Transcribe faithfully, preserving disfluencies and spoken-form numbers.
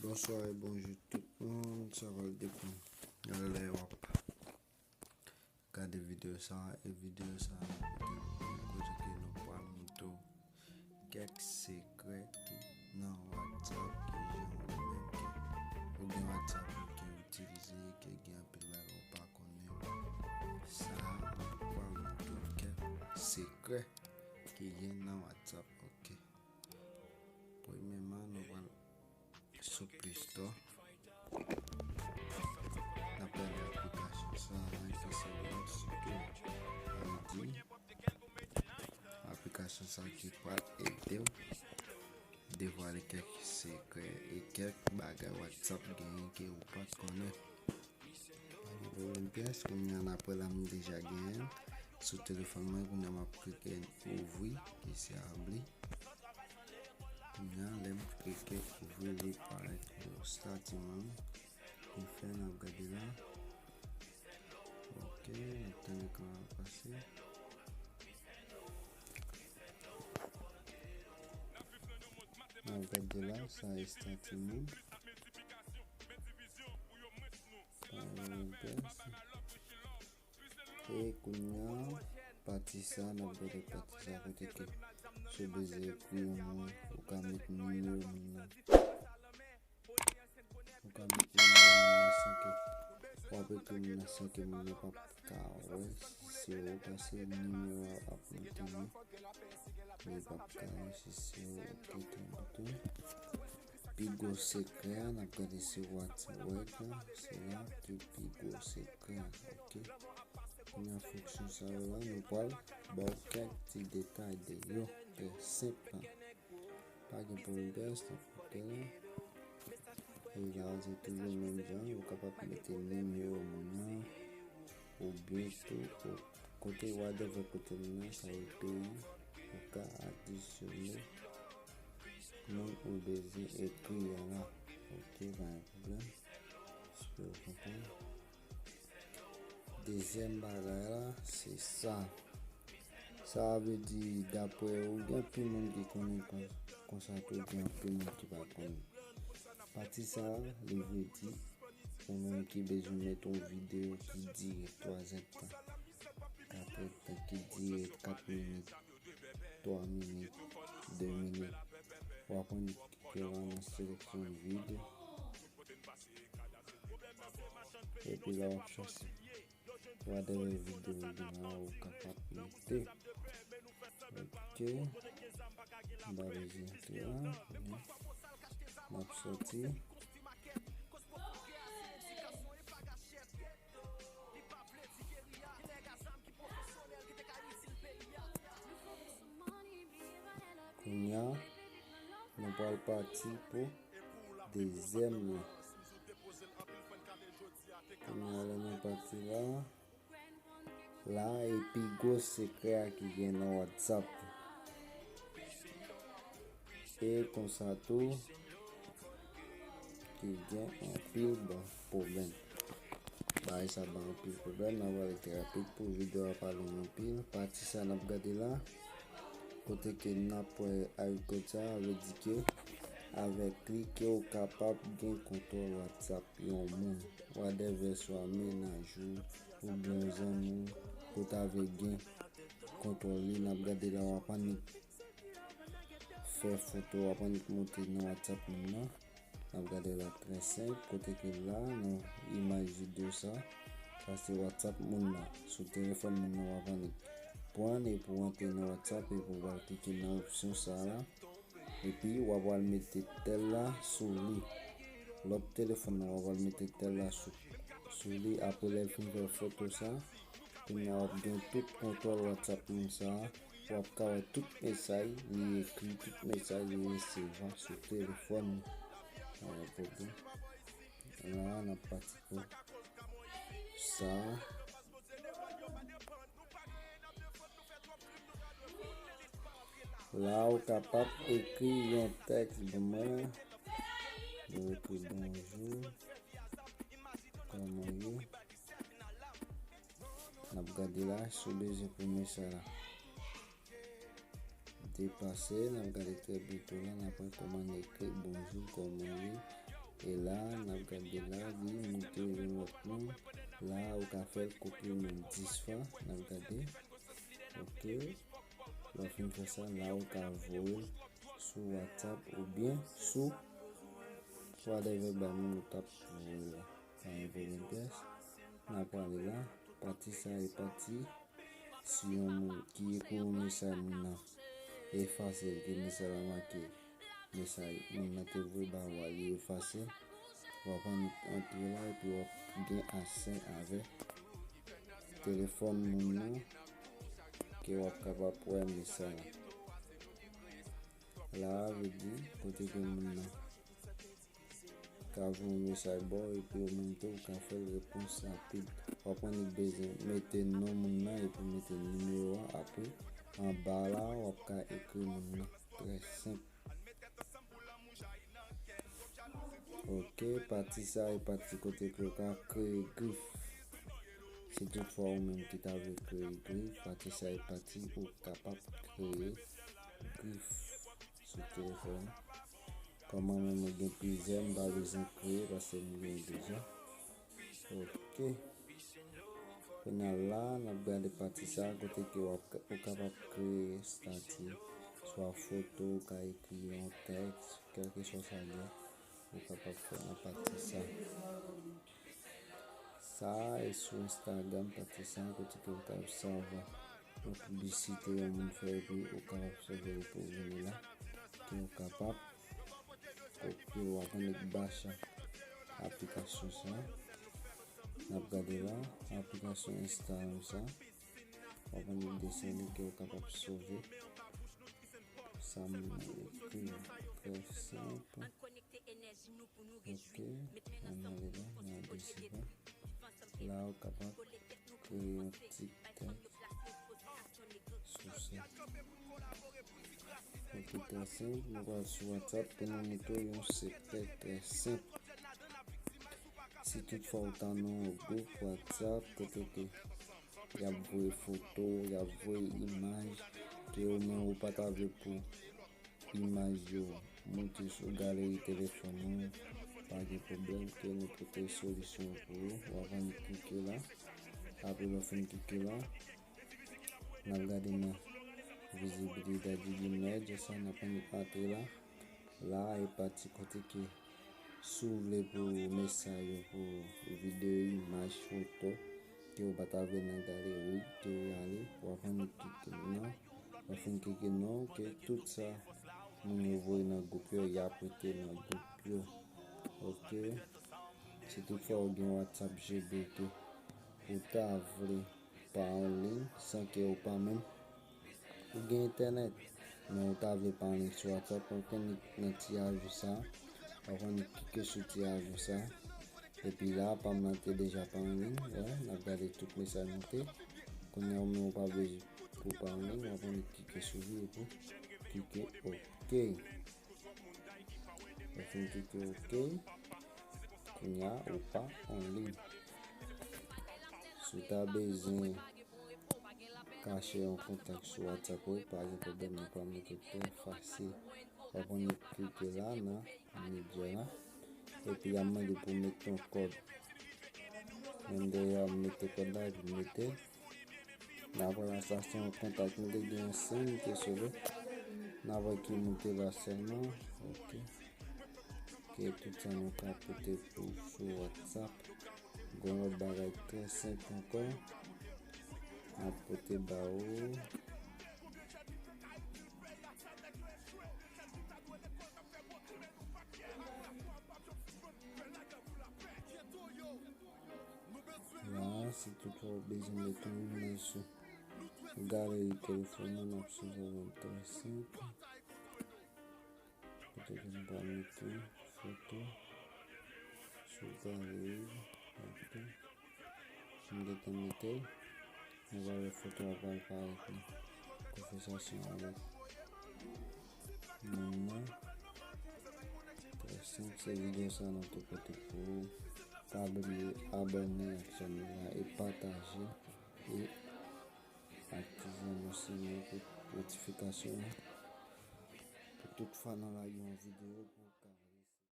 Bonswa e bonjou tout moun, sa pral depann nan lè w ap gade videyo sa a, e videyo sa a, kote ke nou pral montre w kèk sekrè ki nan WhatsApp, ki jan ou menm ke ou gen WhatsApp ou ke w itilize, ke gen anpil bagay ou pa konnen. Sa a, nou pral montre w kèk sekrè ki gen nan WhatsApp, ok. Premyèman, nou pral sou Play Store. N ap gade aplikasyon sa a ki se WhatsApp. Sa vle di, aplikasyon sa a ki pral ede w devwale kèk sekrè e kèk bagay WhatsApp genyen ke ou pa t konnen. Pa gen pwoblèm pyès, kounye a n ap wè la m deja genyen l sou telefòn mwen, kounye a m ap klike ouvri, ki se abri. Kounye a, lè m klike ouvri, li parèt yon statut moun. Ki fè n ap gade la. Ok, n ap tann ekran an pase. N ap gade la, sa e statut moun. Pa gen pyès. E kounye a, pati sa, n ap gade pati sa kote ke si w bezwen ekri yon moun, ou ka met nimewo moun nan. Ou ka met nimewo moun nan san ke w ap ekri moun nan san ke moun nan p ap ka wè si se ou, paske nimewo a ap monte wi. Li p ap ka wè si se ou, ok, tou, tou. Pi gwo sekrè a, n ap gade si WhatsApp, se la ki pi gwo sekrè a, ok. Kounye a fonksyon sa yo la, nou pral ba w kèk ti detay de yo, trè senp. Pa gen pwoblèm, s ap fè la. E la, se toujou menm jan, ou kapab mete nimewo moun nan, oubyen tou, ou, kote whatever kote moun nan, sa e peyi, ou ka adisyone moun ou bezwen ekri a la. Ok, pa gen pwoblèm. Espere w konprann. Dezyèm bagay la, se sa. Sa vle di, daprè ou, gen anpil moun ki konnen kon-, konsa tou, gen anpil moun ki pa konnen. Pati sa, li vle di, ou menm ki bezwen met yon videyo ki dire twa zèdtan, kat èdtan, ki dire kat minit, twa minit, de minit, w ap annik klike la nan seleksyon videyo. Epi la w ap chwazi whatever videyo ou gen la ou kapab mete. Ok. M pa bezwen antre la. M ap soti. Kounye a, nou pral pati pou dezyèm nan. Kounye a, lè nou pati la, la, e pi gwo sekrè a ki gen nan WhatsApp. E konsa tou, ki gen anpil bon pwoblèm. Bagay sa ban anpil pwoblèm, n ap pale trè rapid pou videyo a pa long anpil. Pati sa n ap gade la, kote ke n ap wè icon sa, vle di ke avèk li ke ou kapab gen kontwòl WhatsApp yon moun. Whatever, swa mennaj ou, oubyen yon zanmi w, ke w ta vle gen kontwòl li, n ap gade la, w ap annik fè foto, w ap annik monte nan WhatsApp moun nan. N ap gade la trè senp, kote ke la, nan imaj videyo sa, sa se WhatsApp moun nan. Sou telefòn moun nan, w ap annik pran l epi w antre nan WhatsApp epi w pral klike nan opsyon sa la. Epi w ap pral mete tèl la sou li. Lòt telefòn nan, w ap pral mete tèl la sou, sou li. Apre lè l fin fè foto sa, kounye a w ap gen tout kontwòl WhatsApp moun sa a. W ap ka wè tout mesaj li ekri, tout mesaj li resevwa sou telefòn li. Pa gen pwoblèm. La, n ap pati pou sa. La, ou kapab ekri yon tèks ban mwen. Mwen ekri bonjou. Kòman w ye? N ap gade la, si w bezwen pou mesaj la depase, n ap gade trè byento la, n ap wè kòman n ekri bonjou, kòman w ye, E la, n ap gade la, li montre yon lòt moun. La, ou ka fè l kopye menm dis fwa. N ap gade. Ok. Lè w fin fè sa, la, ou ka voye l sou WhatsApp oubyen sou whatever bay moun ou t ap voye la. Sa yon voye pyès. N ap prale la. Pati sa e pati si yon moun ki ekri yon mesaj moun nan efase l, ke mesaj la make mesaj moun nan te voye ba ou a, li efase l. W ap annik antre la epi w ap gen aksè avèk telefòn moun nan ke w ap kapab wè mesaj la. La a vle di kote ke moun nan ka voye yon mesaj ba w epi ou menm tou ou ka fè l repons rapid. W ap annik bezwen mete non moun nan epi mete nimewo a. Apre, anba la a, w ap ka ekri moun nan. Trè senp. Ok, pati sa e pati kote ke w ka kreye grif. Si toutfwa ou menm ki ta vle kreye grif, pati sa e pati ou kapab kreye grif sou telefòn. Kòm mwen menm mwen gen plizyè, m pa bezwen kreye paske m gen deja. Ok. Kounye a la, n ap gade pati sa a kote ke w ap, ou kapab kreye estati, swa foto, ou ka ekri yon tèks, kèlkeswa sa l ye, ou kapab fè nan pati sa a. Sa a e sou Instagram, pati sa a kote ke ou ka resevwa yon piblisite yon moun fè epi ou ka resevwa l pou vini la, ke ou kapab kopye, w ap annik bacha aplikasyon sa a. N ap gade la, aplikasyon Instagram sa a. W ap annik desann li ke ou kapab sove sa moun nan ekri. Trè senp. Ok, ann ale la, n al deside. La, ou kapab kreye yon ti tèks sou sa. Ok, trè senp, nou pral sou WhatsApp pou nou montre w yon sekrè trè senp. Si toutfwa ou ta nan yon gwoup WhatsApp kote ke y ap voye foto, y ap voye imaj ke ou menm ou pa ta vle pou imaj yo monte sou galeri telefòn ou, pa gen pwoblèm, ke nou pote solisyon pou ou. W ap annik klike la. Apre lè w fin klike la, n ap gade nan vizibilite di limèj, sa n ap annik antre la. La e pati kote ke si w vle pou mesaj ou, pou videyo, imaj, foto ke ou pa ta vle nan galeri, ke ou ale, w ap annik klike non. Lè w fin klike non, ke tout sa moun yo voye nan gwoup yo, y ap rete nan gwoup yo. Ok. Si toutfwa ou gen WhatsApp G B ke ou ta vle pa anliy san ke ou pa menm ou gen entènèt, men ou ta vle pa anliy sou WhatsApp, ou annik nan ti ajou sa, w ap annik klike sou ti ajou sa. Epi la, pa m nan te deja pa anliy, wè, n ap gade tout mesaj monte. Kounye a, ou menm ou pa vle pou pa anliy, w ap annik klike sou li epi klike ok. Lè w fin klike ok, kounye a ou pa anliy. Si w ta bezwen kache yon kontak sou WhatsApp ou, pa gen pwoblèm, nou pral mete trè fasil. W ap annik klike la nan medya la. Epi y ap mande pou w mete yon kòd. Menm dèyè a, m mete kòd la epi m mete. N ap wè la, sa se yon kontak m te gen, yon senk m te sove. N ap wè ki moute la sèlman. Ok. Ok, tout sa nou ka pote pou sou WhatsApp. Gon lòt bagay trè senp ankò. N ap pote ba ou. La, si toutfwa w bezwen mete yon imaj sou galeri telefòn ou, n ap sou zèro trè senk. Kote ke nou pral mete foto sou galeri. Ok. M gentan mete l. Nou va wè foto a pral parèt nan konvèsasyon avèk moun nan. Trè senp, se videyo sa nou te pote pou ou. Pa bliye abòne ak chanèl la e pataje e aktive anons yo pou notifikasyon an. Pou tout fwa nou lage yon videyo pou